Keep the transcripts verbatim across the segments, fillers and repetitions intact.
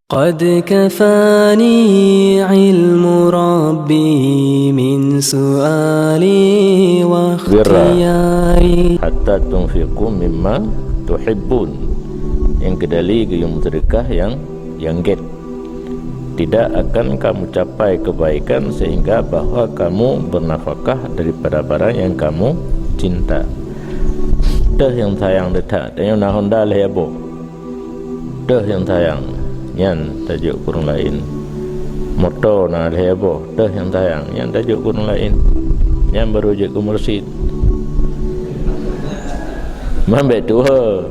قد كفاني علم ربي من سؤالي واختياري. Birra hatta tunfiqu mimma tuhibbun. Nyang keudali geuyue meuseudeukah nyang, nyang gét. Tidak akan kamu capai kebaikan sehingga bahwa kamu bernafakah daripada barang yang kamu cinta. Teuh nyang sayang that, tanyoe na honda lhèe boh. Teuh nyang sayang, nyan tajok keu ureueng laén. Moto na lhèe boh, teuh nyang sayang, nyan tajok keu ureueng laén. Nyan baru jeuet keu mursyid. Man bèk tuha.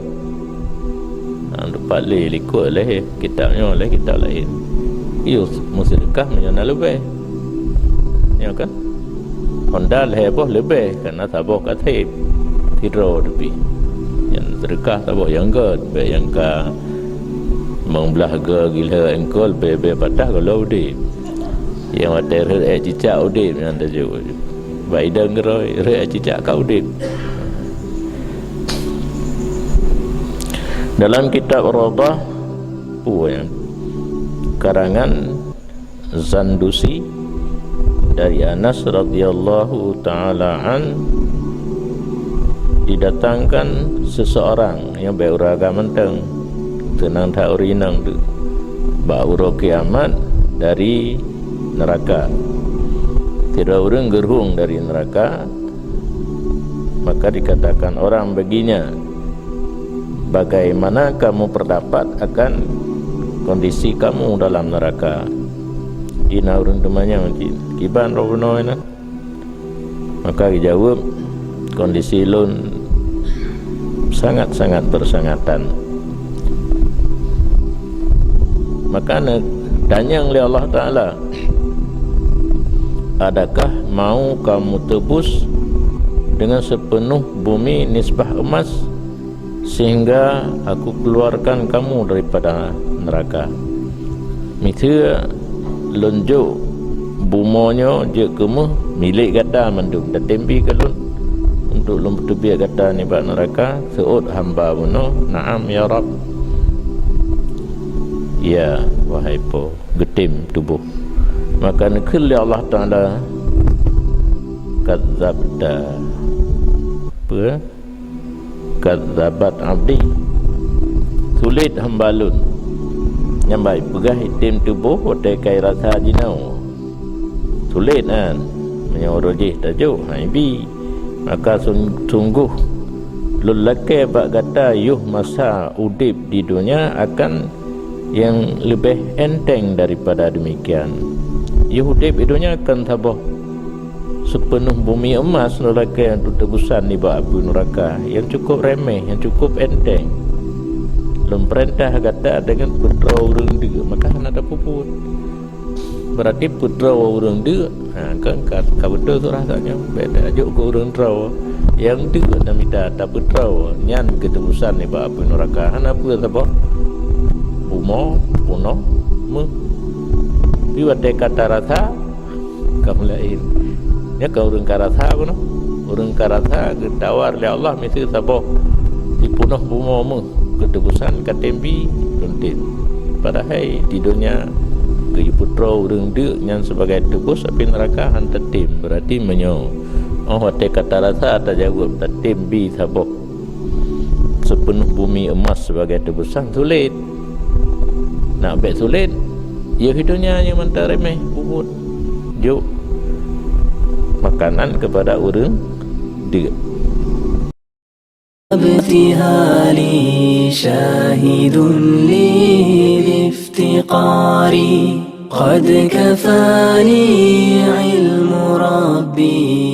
Nah, teumpat lé likot lé kitab nyoe lé kitab laén. Yus, meuseudeukah meunyoe na leubeh. Ya kan? Honda lhèe boh leubeh, karena saboh ka sép. Sidroe teupih. Nyan seudeukah saboh nyang gèt, bèk nyang ka limong blah gèt gila engkol, bèe-bèe patah gohlom udép. Nyang watèe rhët èk cicak udép nyan tajok. Bak idong keudroe, rhët èk cicak ka udép. Dalam kitab Raudhah, peue nyan? Karangan Zandusi dari Anas radhiyallahu ta'ala an, didatangkan seseorang nyang bèk ureueng agam mantong, seunang that ureueng inong tu, bak uroe kiamat dari neuraka. Sidroe ureueng geurhueng dari neuraka, maka dikatakan orang baginya, "Bagaimana kamu berpendapat akan kondisi kamu dalam neraka?" Di na ureueng teumanyong cit, "Kiban droe bunoe na?" Maka geujaweueb, "Kondisi lôn sangat-sangat bersangatan." Maka neutanyong lé Allah Taala, "Adakah mau kamu tebus dengan sepenuh bumi nisbah emas, sehingga Aku keluarkan kamu daripada neraka?" Miseue lôn jok bumoe nyoe jeuet keumeung milék gata mandum, tatem bi keu lôn, untuk lôn peuteubiet gata nibak neuraka, seuôt hamba bunoe, "Na'am, ya Rabb." "Ya, wahai Po," geutem tuboh. Maka neukheun lé Allah Taala, "Kadzabta." Peue? "Kadzabat abdi." Sulet hamba lôn. Nyan bah peugah item tuboh watèe ka irasa jinoe. Sulet nyan. Meunyoe uroe jih tajok, hai bi. Maka sun-, sunggoh lôn lakèe bak gata yoh masa udép di donya akan nyang leubeh enteng daripada demikian. Yoh udép di donya kan saboh seupeunoh bumi emas lôn lakèe untuk teubusan nibak apui neuraka nyang cukôp remeh, nyang cukôp enteng. Lôn peurintah gata deungon peutroe ureueng deuk, maka hana tapeubuet. Berarti peutroe ureueng deuk, ha, kan ka, ka beutôi surah tanyoe. Bèk tajok keu ureueng troe. Nyang deuk na mita tapeutroe, nyan keu teubusan nibak apui neuraka. Hana peue saboh. Bumoe, peunoh, méuh. Tapi watèe ka tarasa, ka meulaén. Nyan ka ureueng ka rasa bunoe. Ureueng ka rasa geutawar lé Allah miseue saboh sipeunoh bumoe méuh keu teubusan ka tem bi lôn tem. Padahai di donya geuyue peutroe ureueng deuk nyan sibagai teubus api neuraka han tatem. Berarti meunyoe, oh, watèe ka tarasa tajaweueb tatem bi saboh seupeunoh bumi emas sibagai teubusan, sulet. Nak bèk sulet, yoh di donya nyang mantong remeh, peubuet. Jok makanan keupada ureueng deuk. ابتهالي شاهد لي بافتقاري، قد كفاني علم ربي